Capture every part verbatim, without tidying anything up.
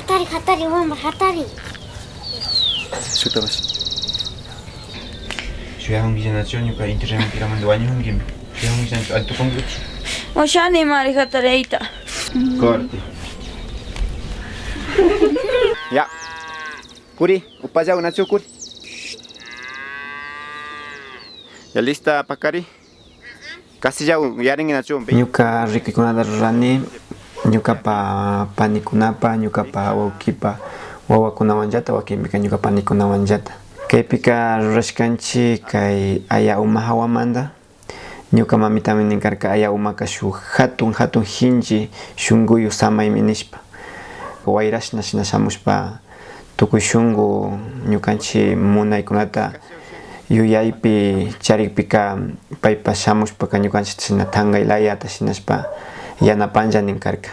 Hatari, hatari, wambra, hatari. Shutapash. Shuyakunkilla nachu, ñuka internet piramanta wañukunkimi. Shuyakunkilla nachu, altukunkichi. Ushani mari hatariyta. Corte. Ya. Kuri, upallaw nachu kuri. Ya lista, pakari. Kasillaw yarinki nachu. Ñuka rikuykunata rurani, ñukapa panikunapa, ñukapa wawkipa wawakunawanllata, wakinpika ñuka panikunawanllata. Kaypika rurashkanchik kay aya uma hawamanta. Ñuka mamitami nin karka, aya umaka shuk hatun, hatun shinchi shunkuyu samaymi nishpa. Wayrashna shina shamushpa, tukuy shunku ñukanchik munaykunata yuyaypi charikpika, paypa shamushpaka ñukanchikta shina tankay layata shinashpa yanapanlla nin karka.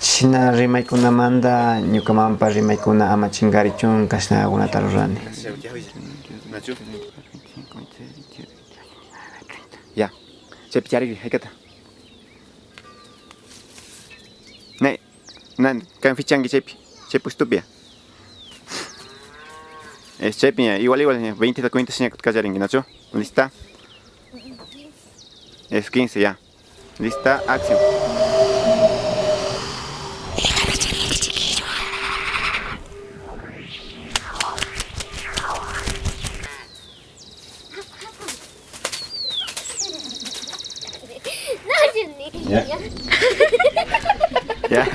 Shina rimaykunamanta ñuka mamapa rimaykuna ama chinkarichun kashnakunata rurani. Ya, chaypi charikri, haykata. Nay, nan, kan fichanki chaypi, chay puestopi ya. Es chaypi ya, igual, igual, ya, veinteta cuenta seña kallarinki, nachu? Lista? Es quince, ya. Lista, acción. Ya. Ya.